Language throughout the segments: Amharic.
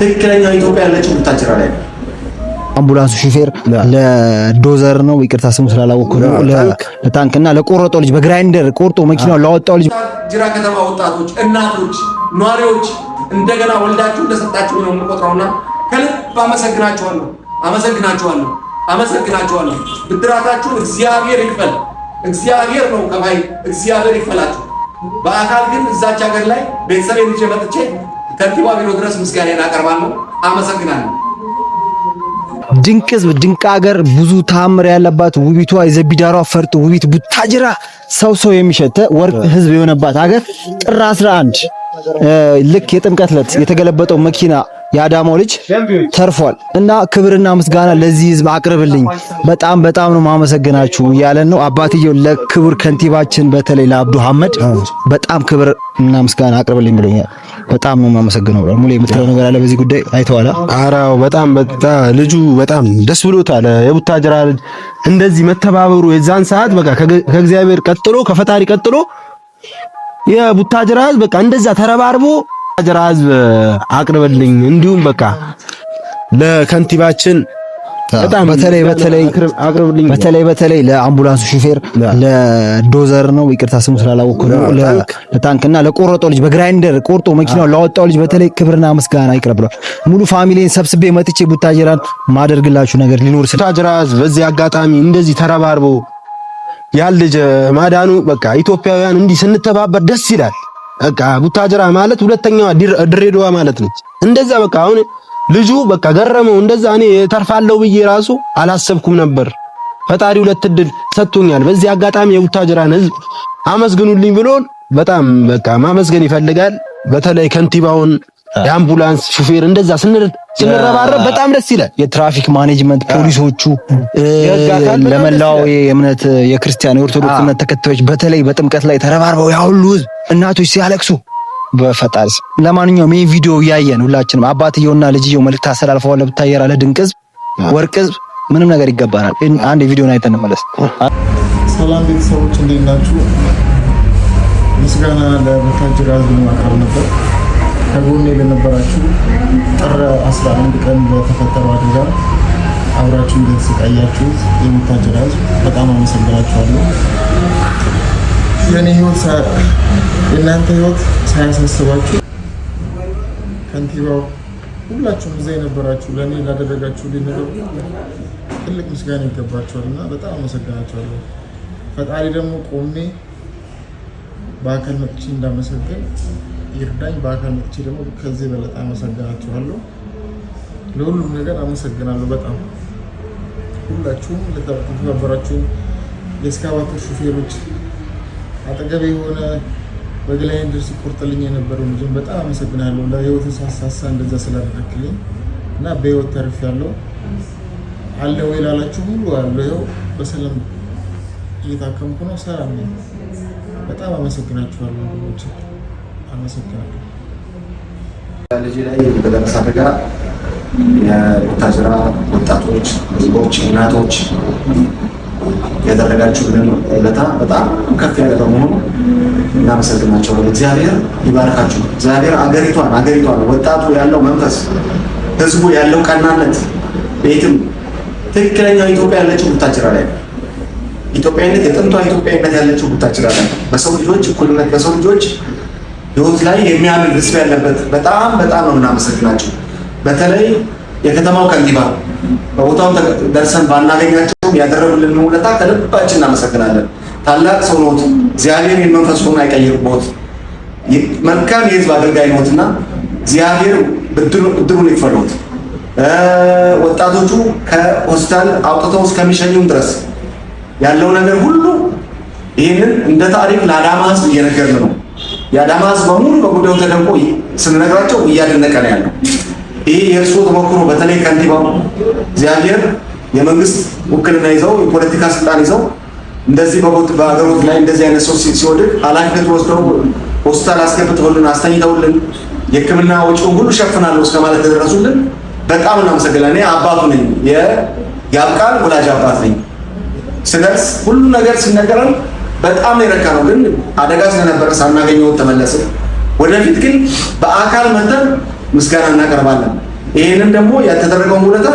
ትክክለኛው ኢትዮጵያ ያለችው ቡታጅራ ላይ ነው። አምቡላንሱ ሹፌር ለዶዘር ነው፣ ይቅርታ ስሙ ስላላወቅኩ ነው። ለታንክና ለቆረጠው ልጅ በ grinder ቆርጦ መኪናውን ላወጣው ልጅ ጅራ ከተማ ወጣቶች፣ እናቶች፣ ነዋሪዎች እንደገና ወልዳችሁ እንደሰጣችሁ ነው የምቆጥረውና ከልብ አመሰግናችኋለሁ፣ አመሰግናችኋለሁ፣ አመሰግናችኋለሁ። ብድራታችሁን እግዚአብሔር ይክፈል። እግዚአብሔር ነው ከፋይ፣ እግዚአብሔር ይክፈላችሁ። በአካል ግን እዛች ሀገር ላይ ቤተሰቤን ይዤ መጥቼ ከንቲባ ቢሮ ድረስ ምስጋናዬን አቀርባለሁ። አመሰግናለሁ። ድንቅ ህዝብ፣ ድንቅ ሀገር፣ ብዙ ታምር ያለባት ውቢቷ የዘቢዳሯ ፈርጥ ውቢት ቡታጅራ ሰው ሰው የሚሸተ ወርቅ ህዝብ የሆነባት ሀገር ጥር 11 ልክ የጥምቀት ዕለት የተገለበጠው መኪና የአዳማው ልጅ ተርፏል እና ክብርና ምስጋና ለዚህ ህዝብ አቅርብልኝ፣ በጣም በጣም ነው ማመሰግናችሁ እያለን ነው አባትየው። ለክቡር ከንቲባችን በተለይ ለአብዱ ሐመድ በጣም ክብር እና ምስጋና አቅርብልኝ ብሎኛል። በጣም ነው ማመሰግነው ብሏል። ሙሌ የምትለው ነገር አለ በዚህ ጉዳይ አይተዋላ? አራው በጣም በጣም ልጁ በጣም ደስ ብሎታል። የቡታጅራ ልጅ እንደዚህ መተባበሩ የዛን ሰዓት በቃ ከእግዚአብሔር ቀጥሎ ከፈጣሪ ቀጥሎ የቡታጅራ ህዝብ በቃ እንደዛ ተረባርቦ ቡታጅራ ህዝብ አቅርበልኝ፣ እንዲሁም በቃ ለከንቲባችን በጣም በተለይ በተለይ አቅርብልኝ፣ በተለይ በተለይ ለአምቡላንሱ ሹፌር ለዶዘር ነው፣ ይቅርታ ስሙ ስላላወቅኩ ነው። ለታንክና ለቆረጠው ልጅ በ grinder ቆርጦ መኪናውን ላወጣው ልጅ በተለይ ክብርና ምስጋና ይቅረብ ብሏል። ሙሉ family ን ሰብስቤ መጥቼ ቡታጅራን ማደርግላችሁ ነገር ሊኖር ስለ ቡታጅራ ህዝብ በዚህ አጋጣሚ እንደዚህ ተረባርቦ ያን ልጅ ማዳኑ በቃ ኢትዮጵያውያን እንዲህ ስንተባበር ደስ ይላል። በቃ ቡታጅራ ማለት ሁለተኛዋ ድሬዳዋ ማለት ነች። እንደዛ በቃ አሁን ልጁ በቃ ገረመው። እንደዛ እኔ ተርፋለሁ ብዬ ራሱ አላሰብኩም ነበር። ፈጣሪ ሁለት እድል ሰጥቶኛል። በዚህ አጋጣሚ የቡታጅራን ህዝብ አመስግኑልኝ ብሎ በጣም በቃ ማመስገን ይፈልጋል። በተለይ ከንቲባውን፣ የአምቡላንስ ሹፌር እንደዛ ስንረባረብ በጣም ደስ ይላል። የትራፊክ management ፖሊሶቹ፣ ለመላው የእምነት የክርስቲያን የኦርቶዶክስ እምነት ተከታዮች በተለይ በጥምቀት ላይ ተረባርበው ያ ሁሉ ህዝብ እናቶች ሲያለቅሱ በፈጣሪ። ለማንኛውም ይህ ቪዲዮ እያየን ሁላችንም አባትየውና ልጅየው መልእክት አስተላልፈዋል። ለቡታጅራ ለድንቅ ህዝብ፣ ወርቅ ህዝብ ምንም ነገር ይገባናል። አንድ ቪዲዮን አይተን እንመለስ። ሰላም ቤተሰቦች እንዴት ናችሁ? ምስጋና ለቡታጅራ ህዝብ ለማቅረብ ነበር። ከጎኔ ለነበራችሁ ጥር 11 ቀን ለተፈጠረው አደጋ አብራችሁ እንደተሰቃያችሁት የቡታጅራ ህዝብ በጣም አመሰግናችኋለሁ። የኔ ህይወት የእናንተ ህይወት ሳያሳስባችሁ ከንቲባው፣ ሁላችሁም እዛ የነበራችሁ ለእኔ ላደረጋችሁልኝ ነገር ትልቅ ምስጋና ይገባችኋል እና በጣም አመሰግናችኋለሁ። ፈጣሪ ደግሞ ቆሜ በአካል መጥቼ እንዳመሰግን ይርዳኝ። በአካል መጥቼ ደግሞ ከዚህ የበለጠ አመሰግናችኋለሁ። ለሁሉም ነገር አመሰግናለሁ። በጣም ሁላችሁም ለተባበራችሁ፣ የእስካቫተር ሹፌሮች፣ አጠገቤ የሆነ በ grinder ሲቆርጥልኝ የነበረው ልጅም በጣም አመሰግናለሁ። ለህይወት ሳሳሳ እንደዛ ስላደረክልኝ እና በህይወት ተርፌያለሁ። አለ ወይ ላላችሁ ሁሉ አለ። ይኸው በሰላም እየታከምኩ ነው። ሰላም ነኝ። በጣም አመሰግናችኋለሁ ወንድሞቼ፣ አመሰግናለሁ። ልጅ ላይ በደረሰ አደጋ የቡታጅራ ወጣቶች፣ ህዝቦች፣ እናቶች ያደረጋችሁልን ውለታ በጣም ከፍ ያለ በመሆኑ እናመሰግናቸዋለን። እግዚአብሔር ይባርካችሁ። እግዚአብሔር አገሪቷን አገሪቷን ወጣቱ ያለው መንፈስ፣ ህዝቡ ያለው ቀናነት ቤትም ትክክለኛው ኢትዮጵያ ያለችው ቡታጅራ ላይ ነው። ኢትዮጵያዊነት የጥንቷ ኢትዮጵያዊነት ያለችው ቡታጅራ ላይ ነው። በሰው ልጆች እኩልነት በሰው ልጆች ህይወት ላይ የሚያምን ህዝብ ያለበት በጣም በጣም ነው የምናመሰግናቸው። በተለይ የከተማው ከንቲባ በቦታው ደርሰን ባናገኛቸውም ያደረጉልን ውለታ ከልባችን እናመሰግናለን። ታላቅ ሰው ኖት። እግዚአብሔር የመንፈሱን አይቀይርቦት። መልካም የህዝብ አገልጋይ ኖትና እግዚአብሔር ብድሩን ይክፈሎት። ወጣቶቹ ከሆስፒታል አውጥተው እስከሚሸኙም ድረስ ያለው ነገር ሁሉ ይህንን እንደ ታሪክ ለአዳማ ህዝብ እየነገርን ነው። የአዳማ ህዝብ በሙሉ በጉዳዩ ተደንቆ ስንነግራቸው እያደነቀ ነው ያለው። ይህ የእርስዎ ተሞክሮ በተለይ ከንቲባው እግዚአብሔር የመንግስት ውክልና ይዘው የፖለቲካ ስልጣን ይዘው እንደዚህ በሀገሮት ላይ እንደዚህ አይነት ሰው ሲወድቅ ኃላፊነት ወስደው ሆስፒታል አስገብተውልን አስተኝተውልን የሕክምና ወጪውን ሁሉ ሸፍናለሁ እስከ ማለት ተደረሱልን። በጣም እናመሰግናለን። እኔ አባቱ ነኝ፣ የያብቃል ወላጅ አባት ነኝ። ስደርስ ሁሉ ነገር ሲነገረን በጣም ነው የረካ ነው። ግን አደጋ ስለነበረ ሳናገኘው ተመለስን። ወደፊት ግን በአካል መተን ምስጋና እናቀርባለን። ይህንን ደግሞ ያተደረገውን ውለታ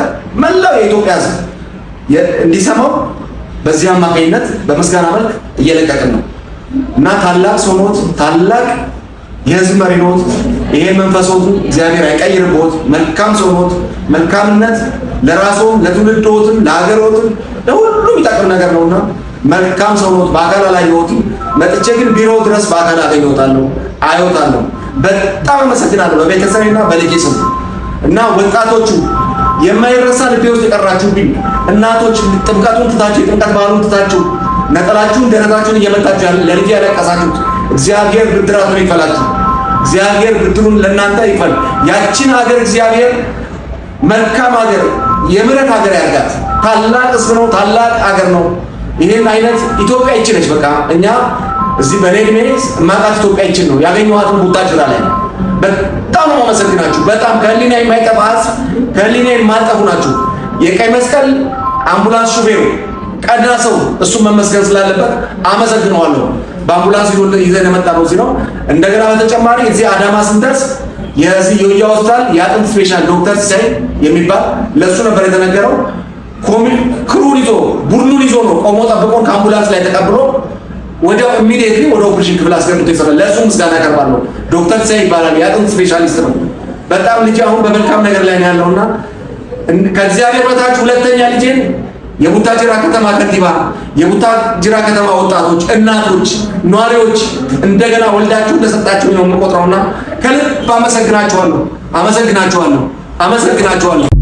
መላው የኢትዮጵያ ሕዝብ እንዲሰማው በዚህ አማካኝነት በምስጋና መልክ እየለቀቅን ነው እና ታላቅ ሰው ኖት፣ ታላቅ የህዝብ መሪ ኖት። ይሄን መንፈሶትን እግዚአብሔር አይቀይርቦት። መልካም ሰው ኖት። መልካምነት ለራስዎም ለትውልድዎትም ለሀገሮትም ለሁሉም ይጠቅም ነገር ነውና መልካም ሰው ኖት። በአካል አላየሁትም። መጥቼ ግን ቢሮ ድረስ በአካል አገኘዎታለሁ፣ አየዎታለሁ። በጣም አመሰግናለሁ በቤተሰቤና በልጄ ስም እና ወጣቶቹ የማይረሳ ልቤ ውስጥ የቀራችሁብኝ እናቶች፣ ጥምቀቱን ትታችሁ የጥምቀት በዓሉን ትታችሁ ነጠላችሁን ደረታችሁን እየመታችሁ ለልጄ ያለቀሳችሁት እግዚአብሔር ብድራቱን ይክፈላችሁ። እግዚአብሔር ብድሩን ለእናንተ ይክፈል። ያችን ሀገር እግዚአብሔር መልካም ሀገር፣ የምሕረት ሀገር ያርጋት። ታላቅ ሕዝብ ነው። ታላቅ ሀገር ነው። ይህን አይነት ኢትዮጵያ ይቺ ነች። በቃ እኛ እዚህ በኔ እድሜ ማቃት ኢትዮጵያ ይችን ነው ያገኘኋትን ቡታጅራ ላይ ነው። በጣም ነው አመሰግናችሁ። በጣም ከህሊና የማይጠፋ ሕዝብ፣ ከህሊና የማይጠፉ ናችሁ። የቀይ መስቀል አምቡላንስ ሹፌሩ ቀና ሰው፣ እሱን መመስገን ስላለበት አመሰግነዋለሁ። በአምቡላንስ ይዘን የመጣ ነው እዚህ ነው። እንደገና በተጨማሪ እዚህ አዳማ ስንደርስ የዚህ የወያ ሆስፒታል የአጥንት special ዶክተር ሲሳይ የሚባል ለእሱ ነበር የተነገረው። Crew ኡን ይዞ ቡድኑን ይዞ ነው ቆሞ ጠብቆን ከአምቡላንስ ላይ ተቀብሎ ወዲያው immediately ወደ ኦፕሬሽን ክፍል አስገብቶ ይሰራል። ለእሱ ምስጋና ያቀርባለሁ። ዶክተር ሲሳይ ይባላል። የአጥንት specialist ነው። በጣም ልጅ አሁን በመልካም ነገር ላይ ነው ያለውና ከእግዚአብሔር በታች ሁለተኛ ልጄን የቡታጅራ ከተማ ከንቲባ፣ የቡታጅራ ከተማ ወጣቶች፣ እናቶች፣ ነዋሪዎች እንደገና ወልዳችሁ እንደሰጣችሁ ነው የምቆጥረውና ከልብ አመሰግናችኋለሁ፣ አመሰግናችኋለሁ፣ አመሰግናችኋለሁ።